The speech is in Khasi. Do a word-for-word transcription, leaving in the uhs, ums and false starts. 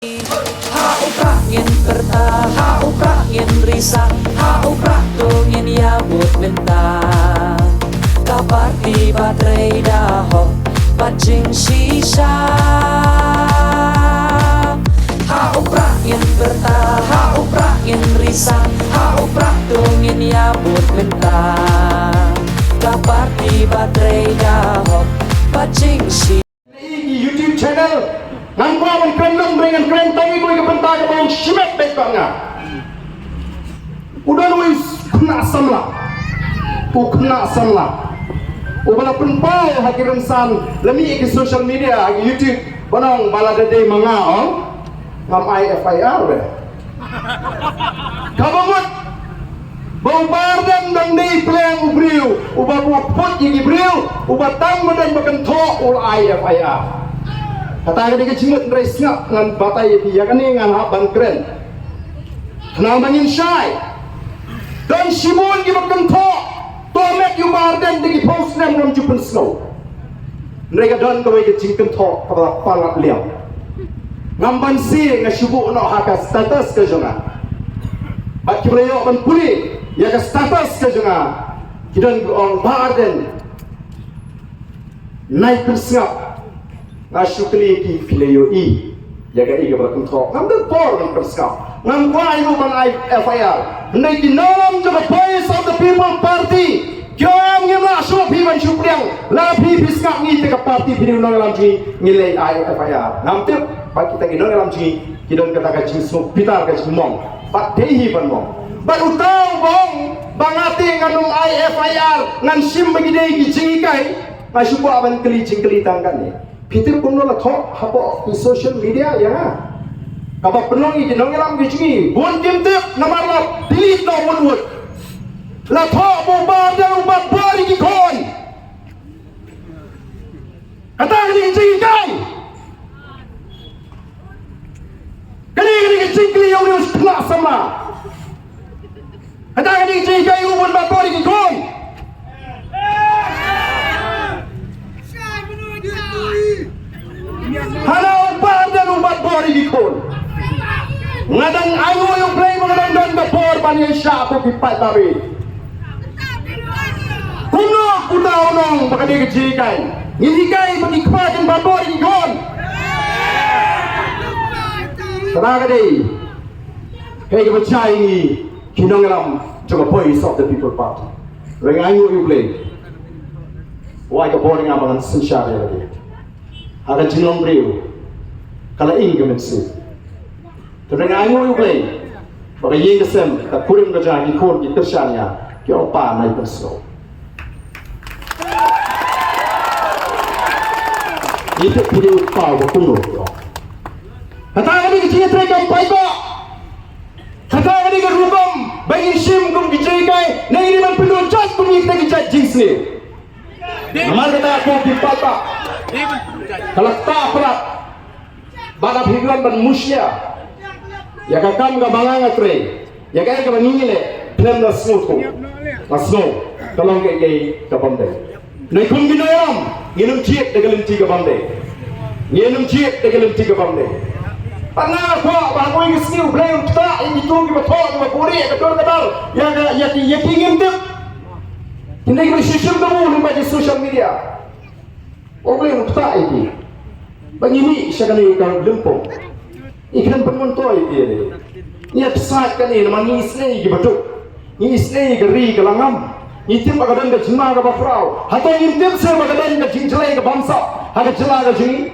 Ha u prah ngin pyrta, ha u prah ngin risa, ha u prah to ngin ïa bud mynta. Ka party ba trei da hok bad jingshisha. Ha u prah ngin pyrta, ha u prah ngin risa, ha u prah to ngin ïa bud mynta. Ka party ba trei da hok bad jingshisha. Ïa ki YouTube channel ngan kwah ban kren nang, ngan kren tang ïa ka bynta kaba ong shimet bad ka nga. U don u khynnah samla, u khynnah samla uba la pynpaw ha ki rynsan, la mih ha ki social media, ha ki YouTube, ba ong ba lada dei ma nga, ong, ngam ai F I R re. Kaba mut ba u Bah Ardent dang dei pleng u briew uba buh put ïa ki briew, uba tang ba don ba kynthoh u la ai F I R. Kata ka dei ka jingmut, hynrei sngap, ngan batai ïa phi, ïa kane ngan hap ban kren. Khnang ba ngin shai. Don shibun kiba kynthoh, to met ïa u Bah Ardent da ki phew snem ngam ju pynsngew. Hynrei ka don kawei ka jingkynthoh kaba la palat liang. Ngam banse, nga shu buh noh ha ka status ka jong nga. Bad kiba la ïoh ban pule ïa ka status ka jong nga, ki don kiba ong, Bah Ardent, nai pynsngap. Nga shu kylli ki, phi la ïohi ïa kaei kaba la kynthoh? Ngam don por ban pynsngap. Ngam kwah ïa u ban ai F I R. Hynrei ki nongïalam jong ka Voice of the People Party ki ong, ngim lah shuh phi ban shu pdiang. Lada phi phi sngap ngi te ka party, phi dei u nongïalam jong ngi, ngin leit ai F I R. Ngam tip ba kita ki nongïalam jong ngi ki don kata ka jingsngewbitar, ka jingmong. Bad dei hi ban mong. Bad uta uba ong ba nga te ngan ym ai F I R, ngan shim ba ki dei ki jinghikai. Nga shu kwah ban kylli jingkylli tang kane. Phi tip kumno la thoh hapoh ki social media ïa nga? Kaba pynlong ïa ki nongïalam ki jong ngi, bun kim tip namar la delete noh wut wut. La thoh ba u Bah Ardent u bat bor ïa ki khun. Kata ka dei ka jinghikai. Kane ka dei ka jingkylli ïa une u khynnah samla. Kata ka dei ka jinghikai, u bun bat bor ïa ki khun. Hana u Bah Ardent u bat bor ïa ki khun. Nga dang ainguh ïa U Blei ba nga dang don ka bor ban ïaishah kum ki paid barit. Kumno uta u ong ba ka dei ka jinghikai? Ngin hikai ba ki kpa kin bat bor ïa ki khun. Kata ka dei kaei kaba jia ïa ngi ki nongïalam jong ka Voice of the People Party. Hynrei nga ainguh ïa U Blei, u ai ka bor ïa nga ba ngan synshar ïa lade. Ha ka jinglong briew ka la ing ka mynsiem. Te hynrei nga ainguh ïa U Blei ba ka ïing ka sem, ka kurim ka jong nga, ki khun ki kyrshan ïa nga, ki ong, pa, nai pynsngew. Ngi tip phi dei u kpa uba kumno, ki ong. Kata ka dei ka jingïatreilang paidbah. Kata ka dei ka rukom ba ngin shim kum ki jinghikai, ne ngin ïa ban pynduh jait kum kita ki jait jingsniew. Namar kata ko ki paidbah, ka la ktah palat ba ka phi khlem ban mushia ïa ka kam kaba nga nga trei, ïa kaei kaba ngi ngi leh, khlem da sngewthuh. Nga sngew ka long kaei kaei kabym dei. Ngi kum ki nongïalam ngin ym jied da ka lynti kabym dei. Ngin ym jied da ka lynti kabym dei. Bad nga kwah ba ha kawei ka sngi U Blei un ktah ïa kito kiba thoh, kiba buhrieh ïa ka dur ka dar ïa ka, ïa ki, ïa ki ngim tip. Kine kiba shu shim kabu lyngba ki social media, U Blei un ktah ïa ki. Ba ngi mih sha kane ka lympung, ngi khlem pynmyntoi ïa ki. Ngi ïa pynshai kane namar ngi isynei ïa kiba duk. Ngi isynei ïa ka ri ka la ngam. Ngi tip ba ka don ka jingma kaba khraw. Hato ngim tip shuh ba ka don ka jingjlei ka bamsap ha ka jylla ka jong ngi?